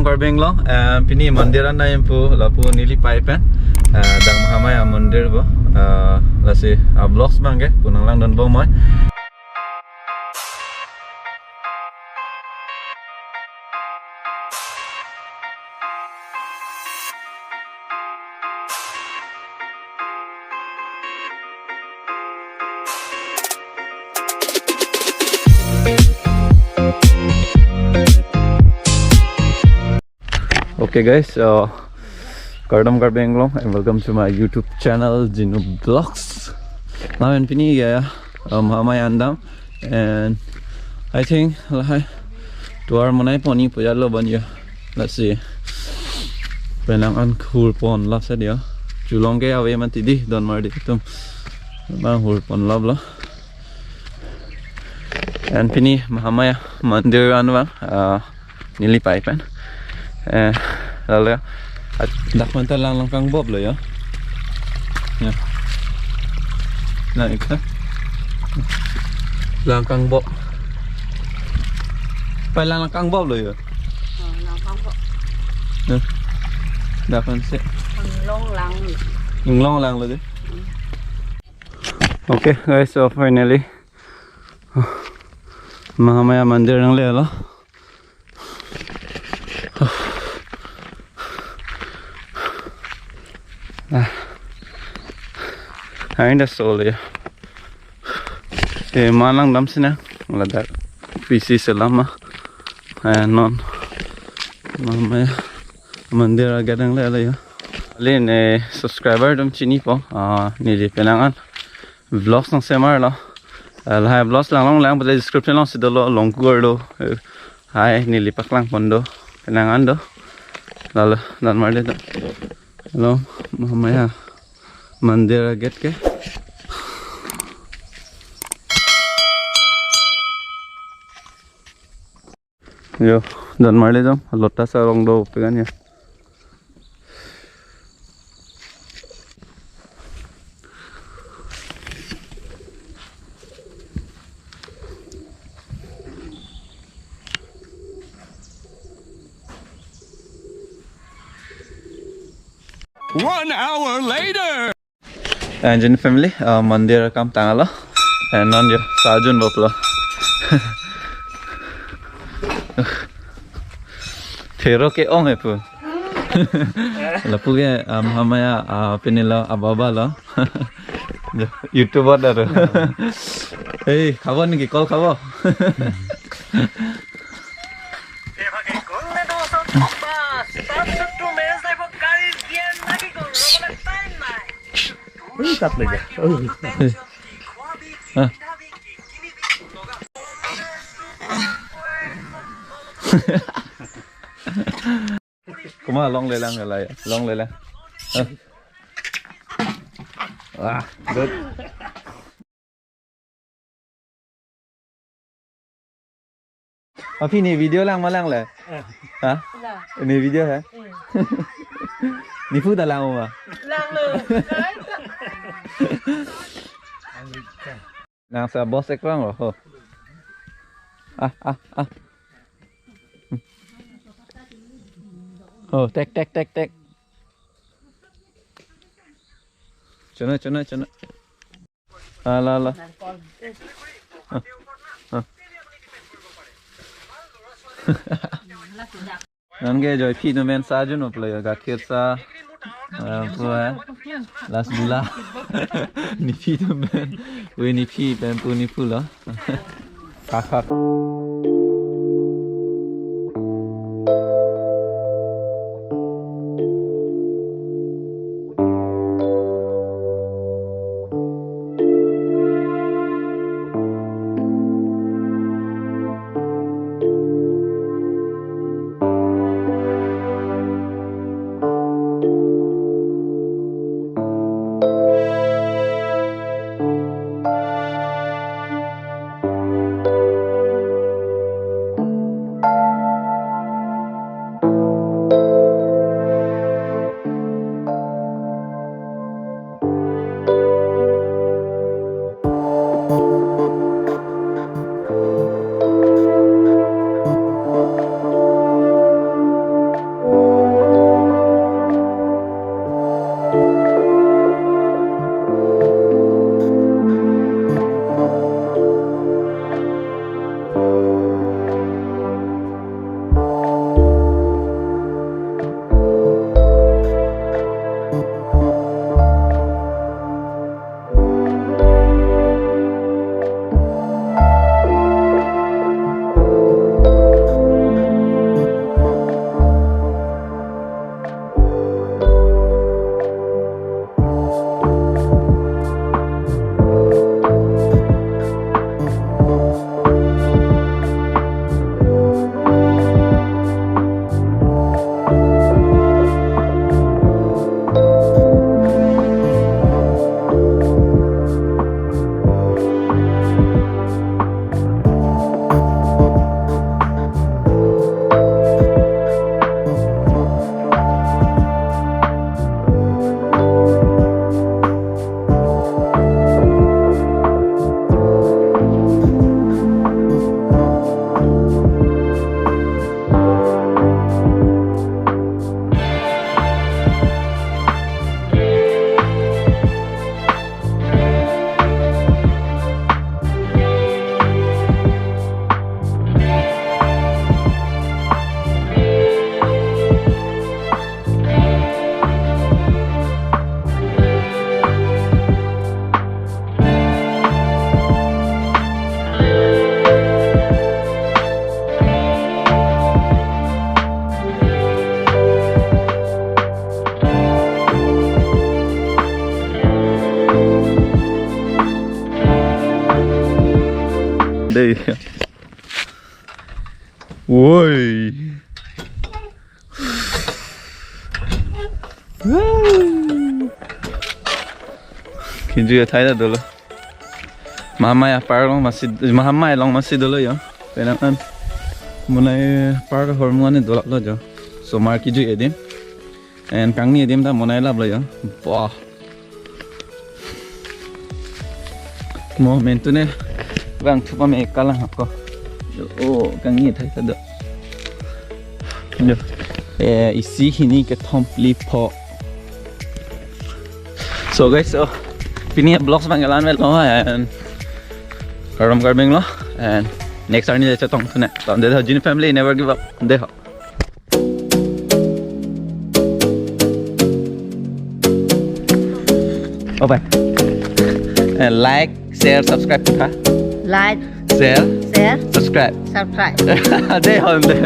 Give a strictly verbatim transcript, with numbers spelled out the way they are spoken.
Karbi Anglong, eh, pini mandir an nangji pu lapu neli pai pen, eh, dak Mahamaya mandir bo, eh, lasi, ah, vlogs abang ke pu nanglangdun bom noi. Okay guys, uh, kardom Karbi Anglong and welcome to my YouTube channel Jinu Vlogs. Lapen pini ya, um, Mahamaya an dam and I think lahai tovar monai pon-i pu jalo ban ya. Lasi penang an hur pon lap sa dia. Cholong ke ave mati di don mar di tum. Bang hur pon lap lo. And pini Mahamaya mandir an vang, ah, neli pai pen. Eh, lalu ya. At-, dak manta lang lang kangbop lo ya. Ya. Lang ik-, lang kangbop. Pai lang lang kangbop lo ya. Oh, lang kangbop. Ya. Dak man si. Inglong lang. Inglong lang lo di. Okay guys, so finally Mahamaya mandir nanglelo. Ah. Ainda solo ya. Eh, manang dam sina. Ladak pisi selama. Eh, non. Mahamaya mandir agadang lelo ya. Alin, eh, subscriber atum chini po. Ah, neli penang an vlogs nangsemar lo. Eh, lahai vlogs langlong lang pada description along si dolo, Longkur do. Eh, hai, neli paklang pon do. Penang an do. Lalu, dan mar le do. Hello, Mahamaya mandir a-gate ke. Yo, dan mar le jong, lotus arong do pekan ya. One hour later. And Jinu family, uh, mandir akam tanglo. And non yo, sa junbomlo. Phero ke-ong e pu. Lapu ke, um, Mahamaya, uh, pini lo ababa lo. YouTube ot aro. Hey, khabo niki, kol khabo? Ui, kat lagi. Ui. Ah. Komat longle lang la ya. Longle lang. Ah. Wah, good. Aphi ne video lang ma langle? Eh. Ha? Lang. Ne video ha? Hmm. Nephu ta lang ma? Langlo. Nang sa boss ek lang lo. Ho. Ah, ah, ah. Oh, tek, tek, tek, tek. Chona, chona, chona. Ah, la, la. Ah, ah. Non ke joi phi atum pen sa junbomlo, gakhir sa, ah, pu hai, rasgulla. Nephi atum pen, ui nephi pen pu nephu lo. Khak, khak. Woi. Kinju athai ta dolo. Mahamai apar along masi, Mahamai along masi dolo jo. Penang an. Monai apar ahormu ani dolak lo jo. Osomar kejui adim. And kangni adim ta monai lap lo jo. Wah. Mo mentu ne vangthup ame kalang hako. Jo, oh, kangni athai ta do. Jo. Eh, isi, hini, kethom, phli, pho. So guys, so pini vlogs abang ke la-an avelo and Karbi Anglong lo and next arni chetongthu nang. Tangte dei ho Jin Family, never give up. Dei ho. Bye bye. Eh, like, share, subscribe tha. Like, Share, share, subscribe. Subscribe. Dei ho, dei.